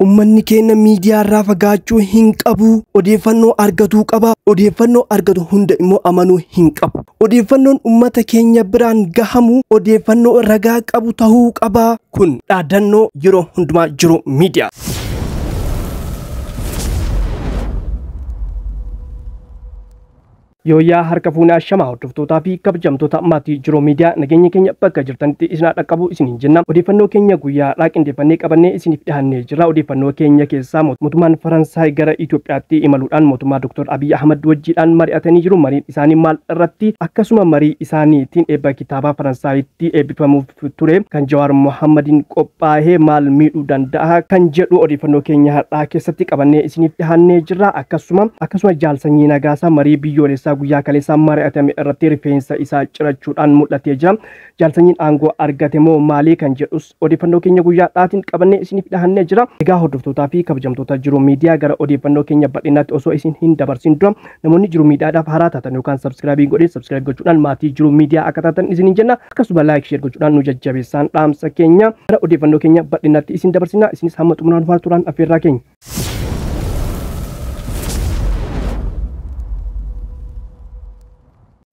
Uummanni keenya miidiyaa irraa fagaachuu hin qabu. Odeeffannoo argatuu qaba. Odeeffannoo argatu hunda immoo amanuu hin qabu. Odeeffannoon uummata keenya biraan gahamu odeeffannoo ragaa qabu tahuu qaba. Kun dhaadannoo yeroo hundumaa jiru miidiyaa. Yooyyaa harka fuunaa shamaa hordoftootaa fi kabajamtoota maatii Jiruu Miidiyaa, nageenya keenya bakka jirtanitti isin dhaqqabu isiniin jenna. Odeeffannoo keenya guyyaa har'aa qindeeffannee qabannee isiniif dhiyaannee jirra. Odeeffannoo keenya keessaa mootummaan Faransaay gara Itoophiyaatti imaluudhaan mootummaa Dr. Abiy Ahmad wajjiidhaan mari'atanii jiru. Mariin isaanii maal irratti, akkasuma marii isaaniitiin eebba kitaabaa Faransaayitti eebbifamuuf ture kan Jawaar Mohammadiin qophaa'ee maal miidhuu danda'a kan jedhu odeeffannoo keenya har'aa keessatti qabannee isiniif dhiyaannee jirra. Akkasuma Jaal Sanyii Nagaasaa marii biyyoolessaa guyyaa kaleessaa mari'atame irratti rifeensa isaa cirachuudhaan mul'atee jira. Jaal Sanyiin aangoo argate moo maalii kan jedhus odeeffannoo keenya guyyaa har'aatiin qabannee isiniif dhihannee jira. Egaa hordoftootaa fi kabajamtoota Jiruu Miidiyaa, gara odeeffannoo keenya bal'inaatti osoo isin hin dabarsin dura namoonni Jiruu Miidiyaadhaaf haaraa taatan yookaan subscribe godhin subscribe gochuudhaan maatii Jiruu Miidiyaa akka taatan isiniin jenna. Akkasuma like, share gochuudhaan nu jajjabeessaan dhaamsa keenya. Gara odeeffannoo keenya bal'inaatti isin dabarsina. Isinis hamma xumuraan faana turaan affeerraa keenya.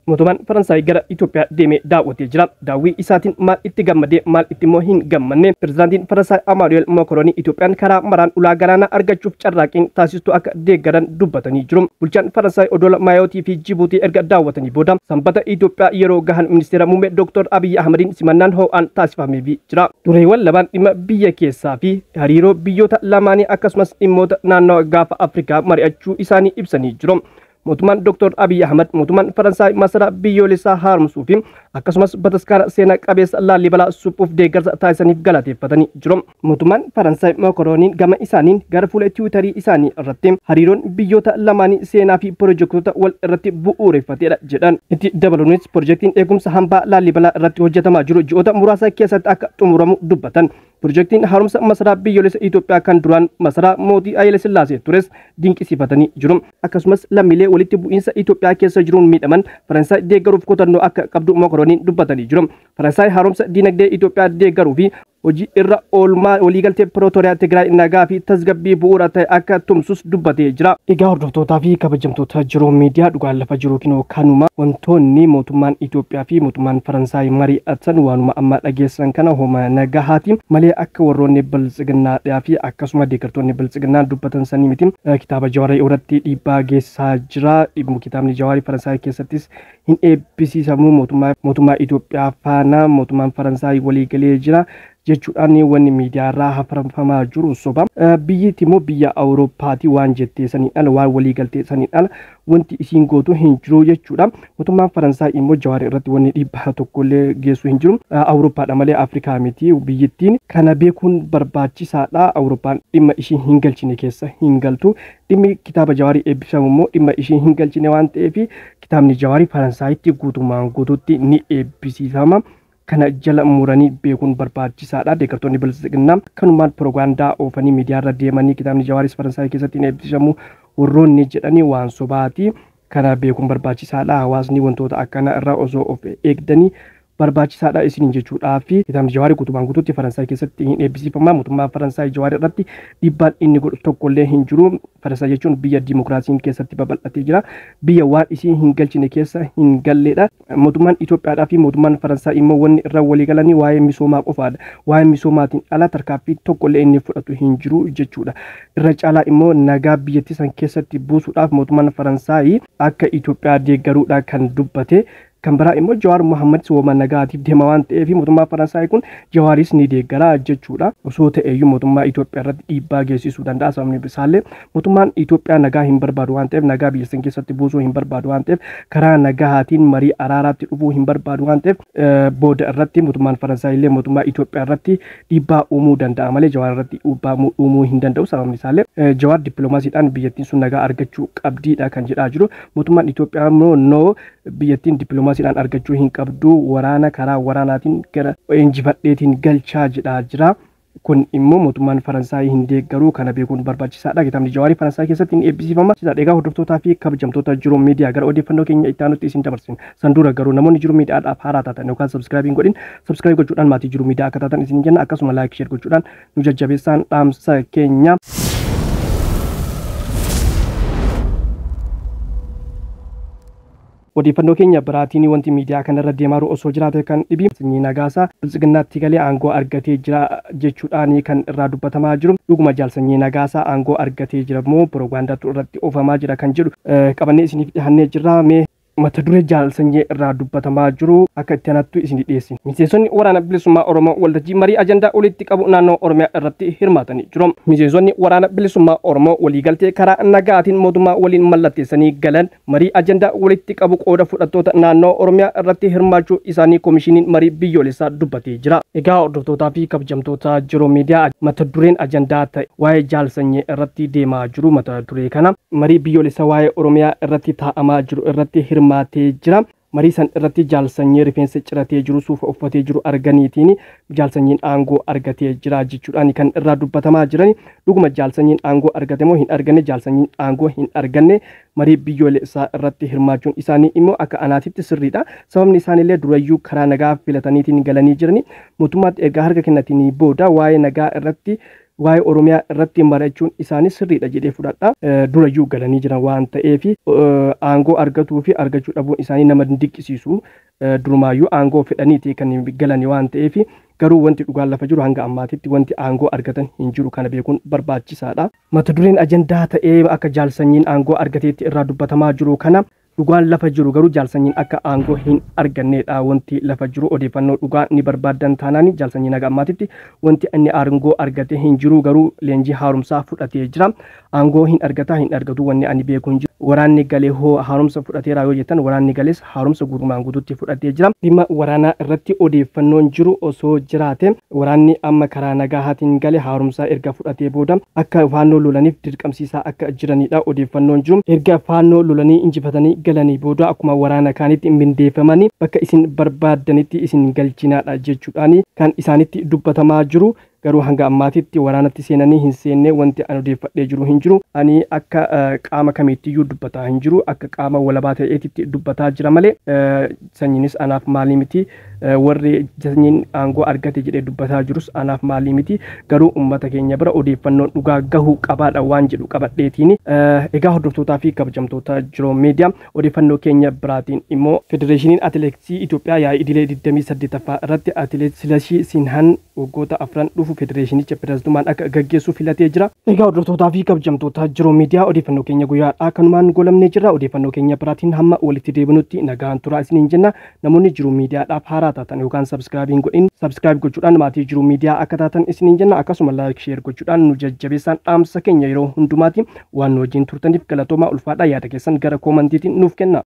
Mootummaan Faransaay gara Itoophiyaa deemee daawwatee jira. Daawwii isaatiin maal itti gammadee, maal itti immoo hin gammanne? Pirezidaantiin Faransaay Amaanu'eel Maakiroon Itoophiyaan karaa maraan ulaa galaanaa argachuuf carraaqqiin taasistu akka deeggaran dubbatanii jiru. Bulchaan Faransaay odola Maayootii fi Jibuutii erga daawwatanii booda sanbata Itoophiyaa yeroo gahan ministeera muummee Dr. Abiy Ahmadiin simannaan ho'aan taasifameefii jira. Dureewwan lamaan dhimma biyya keessaa fi hariiroo biyyoota lamaanii akkasumas dhimmoota naannoo gaafa Afrikaa mari'achuu isaanii ibsanii jiru. Mootummaan Dr. Abiy Ahmad mootummaan Faransaay masaraa biyyoolessaa haaromsuu fi akkasumas bataskaana seenaa qabeessa Laalibalaa suphuuf deeggarsa taasisaniif galateeffatanii jiru. Mootummaan Faransaay Maakrooniin gama isaaniin gara fuula Tiwiitarii isaanii irratti hariiroon biyyoota lamaanii seenaa fi pirojektoota wal irratti bu'uureffatedha jedhan. Itti dabaluunis pirojektiin eegumsa hambaa Laalibalaa irratti hojjetamaa jiru ji'oota muraasa keessatti akka xumuramu dubbatan. Pirojektiin haaromsa masaraa biyyoolessa Itoophiyaa kan duraan masaraa mootii Haayile Sillaasee tures dinqisiifatanii jiru. Akkasumas lammiilee walitti bu'iinsa Itoophiyaa keessa jiruun miidhaman Faransaay deeggaruuf kutannoo akka qabdu Maakrooniin dubbatanii jiru. Faransaay haaromsa diinagdee Itoophiyaa deeggaruu fi hojii irra oolmaa waliigaltee Pirootoriyaa Tigraay nagaa fi tasgabbii bu'uura ta'e akka tumsus dubbatee jira. Egaa hordoftootaa fi kabajamtoota Jiruu Miidiyaa, dhugaan lafa jiru kinoo kanuma. Wantoonni mootummaan Itoophiyaa fi mootummaan Faransaay mari'atan waanuma amma dhageessan kana, homa nagahaati malee akka warroonni biltsiginnaadhaa fi akkasuma deeggartoonni biltsiginnaa dubbatan sanii miti. Kitaaba Jawaarii irratti dhiibbaa geessisaa jira. Kitaabni Jawaarii Faransaay keessattis hin eebbisiisamu, mootummaa Itoophiyaa faana mootummaan Faransaay waliigalee jira jechuudhaan wanni miidiyaa irraa hafarfamaa jiru soba. Biyyi immoo biyya Awurooppaati, waan jettee saniin ala, waan waliigaltee saniin ala wanti isiin gootu hin jiru jechuudha. Mootummaan Faransaay immoo Jawaarii irratti wanni dhiibbaa tokkollee geessu hin jiru. Awurooppaadha malee Afrikaa miti biyyittiin. Kana beekuun barbaachisaadha. Awurooppaan dhimma ishii hin galchine keessa hin galtu. Dhimmi kitaaba Jawaarii eebbifamu immoo dhimma ishii hin galchine waan ta'eef kitaabni Jawaarii Faransaayitti guutummaan guutuutti ni eebbisiifama. Kana jala muranii beekuun barbaachisaadha. Deeggartoonni biltsiginnaa kanumaan piroogiraandaa oofanii miidiyaa irra deemanii kitaabni Jawaaris Faransaay keessatti hin eebbifamu warroonni jedhanii waan sobaati. Kana beekuun barbaachisaadha. Hawaasni wantoota akkana irraa osoo of eegdanii barbaachisaadha isiniin jechuudhaa fi kitaabni Jawaarii guutumaan guutuutti Faransaay keessatti hin eebbisiifama. Mootummaan Faransaay Jawaarii irratti dhiibbaan inni godhu tokkollee hin jiru. Faransaay jechuun biyya diimokiraasiin keessatti babal'atee jira. Biyya waan isii hin galchine keessa hin galleedha. Mootummaan Itoophiyaadhaa fi mootummaan Faransaay immoo wanni irra walii galanii waa'ee misoomaa qofaadha. Waa'ee misoomaatiin ala tarkaanfii tokkollee inni fudhatu hin jiru jechuudha. Irra caalaa immoo nagaa biyyattii san keessatti buusuudhaaf mootummaan Faransaay akka Itoophiyaa deeggaruudha kan dubbate. Kan biraa immoo Jawaar Mohammad wooma nagaatiif deema waan ta'eef mootummaa Faransaay kun Jawaaris ni deeggara jechuudha. Osoo ta'eyyuu mootummaa Itoophiyaa irratti dhiibbaa geessisuu danda'a. Sababni isaallee mootummaan Itoophiyaa nagaa hin barbaadu waan ta'eef, nagaa biyya san keessatti buusuu hin barbaadu waan ta'eef, karaa nagahaatiin marii araaraatti dhufuu hin barbaadu waan ta'eef booda irratti mootummaan Faransaay illee mootummaa Itoophiyaa irratti dhiibbaa uumuu danda'a malee Jawaar irratti dhiibbaa uumuu hin danda'u. Sababni isaallee Jawaar dippiloomaasiidhaan biyyattiin sun nagaa argachuu qabdiidha kan jedhaa jiru. Mootummaan Itoophiyaa immoo no, biyyattiin dippiloomaasiidhaan argachuu hin qabdu, waraana karaa waraanaatiin gara injifadheetiin galchaa jedhaa jira. Kun immoo mootummaan Faransaay hin deeggaru, kana beekuun barbaachisaadha. Kitaabni Jawaarii Faransaay keessatti ni eebbisiifama. Egaa hordoftootaa fi kabajamtoota Jiruu Miidiyaa, gara odeeffannoo keenya itti aanutti isin dabarsina. San dura garuu namoonni Jiruu Miidiyaadhaaf haaraa taatan yookaan subscribe hin godhin, subscribe gochuudhaan maatii Jiruu Miidiyaa akka taatan isin jenna. Akkasuma like, share gochuudhaan nu jajjabeessaan dhaamsa keenya. Odeeffannoo keenya biraatiin wanti miidiyaa kanarra deemaa jiru osoo jiraate kan dhibi Sanyii Nagaasaa Biltsiginnaatti galee aangoo argatee jira jechuudhaan kan irraa dubbatamaa jiru. Dhuguma jaal Sanyii Nagaasaa aangoo argatee jira moo piroogiraandaatu irratti oofamaa jira kan jedhu qabannee isiniif dhihannee jirra. Mee mata duree jaal Sanyii irraa dubbatamaa jiru akka itti aanattu isin dhiyeessina. Miseensonni Waraana Bilisummaa Oromoo waltajjii marii ajandaa walitti qabu naannoo Oromiyaa irratti hirmaatanii jiru. Miseensonni Waraana Bilisummaa Oromoo waliigaltee karaa nagaatiin mootummaa waliin mallatteessanii galan marii ajandaa walitti qabu qooda fudhattoota naannoo Oromiyaa irratti hirmaachuu isaanii koomishiniin marii biyyoolessaa dubbatee jira. Egaa hordoftootaa fi kabajamtoota Jiruu Miidiyaa, mata dureen ajandaa ta'e waa'ee jaal Sanyii irratti deemaa jiru, mata duree kana marii biyyoolessaa waa'ee Oromiyaa irratti taa'amaa jiru irratti hirmaatee jira. Marii san irratti jaal Sanyii rifeensa ciratee jiru, suufa uffatee jiru arganiitiin jaal Sanyiin aangoo argatee jira jechuudhaan kan irraa dubbatamaa jiran. Dhuguma jaal Sanyiin aangoo argate moo hin arganne? Jaal Sanyiin aangoo hin arganne. Marii biyyoolessaa irratti hirmaachuun isaanii immoo akka anaatitti sirriidha. Sababni isaaniillee durayyuu karaa nagaa filataniitiin galanii jirani. Mootummaatti ergaa harka kennatanii booda waa'ee nagaa irratti, waa'ee Oromiyaa irratti mari'achuun isaanii sirriidha jedhee fudhadha. Durayyuu galanii jiran waan ta'eef aangoo argatuu fi argachuu dhabuun isaanii nama dinqisiisu. Durumaayyuu aangoo fedhaniiti kan galani waan ta'eef, garuu wanti dhugaan lafa jiru hanga ammaatitti wanti aangoo argatan hin jiru, kana beekuun barbaachisaadha. Mata dureen ajandaa ta'ee akka jaal Sanyiin aangoo argateetti irraa dubbatamaa jiru kana, dhugaan lafa jiru garuu jaal Sanyiin akka aangoo hin argannedha. Wanti lafa jiru, odeeffannoo dhugaa ni barbaadan taanaan, jaal Sanyiin haga ammaatitti wanti inni aangoo argate hin jiru, garuu leenjii haaromsaa fudhatee jira. Aangoo hin argataa hin argatu wanni ani beeku hin jiru. Waraanni galee hoo haaromsa fudhateera yoo jettan, waraanni galees haaromsa guutumaan guututti fudhatee jira. Dhimma waraanaa irratti odeeffannoon jiru osoo jiraate, waraanni amma karaa nagahaatiin gale haaromsaa erga fudhatee booda akka faannoo lolaniif dirqamsiisaa akka jiranidha odeeffannoon jiru. Erga faannoo lolanii injifatanii galanii booda akkuma waraana kaanitti mindeeffamanii bakka isin barbaaddanitti isin galchinaadha jechuudhaan kan isaanitti dubbatamaa jiru. Garuu hanga ammaatitti waraanatti seenanii hin seenne wanti ani odeeffadhee jiru hin jiru. Ani akka qaama kamiittiyyuu dubbataa hin jiru, akka qaama walabaa ta'eetitti dubbataa jira malee. Sanyiinis anaaf maalii miti, warri sanyiin aangoo argate jedhee dubbataa jirus anaaf maalii miti, garuu uummata keenya bira odeeffannoon dhugaa gahuu qabaadha waan jedhu qabadheetiin. Egaa hordoftootaa fi kabajamtoota Jiruu Miidiyaa, odeeffannoo keenya biraatiin immoo Federeeshiniin Atileetiksii Itoophiyaa yaa'ii idilee 28ffaa irratti Atileet Silashii Sinhaan waggoota 4 dhufu federeeshinicha pirezidantummaan akka gaggeessu filatee jira. Egaa hordoftootaa fi kabajamtoota Jiruu Miidiyaa, odeeffannoo keenya guyyaadhaa kanumaan golamnee jirra. Odeeffannoo keenya biraatiin hamma walitti deebinutti nagaan turaa isiniin jenna. Namoonni Jiruu Miidiyaadhaaf haaraa taatan yookaan subscribe hin godhin, subscribe gochuudhaan maatii Jiruu Miidiyaa akka taatan isiniin jenna. Akkasuma like, share gochuudhaan nu jajjabeessaan dhaamsa keenya yeroo hundumaati. Waan nu wajjin turtaniif galatoomaa, ulfaadhaa. Yaada keessan gara koomantiitiin nuuf kenna.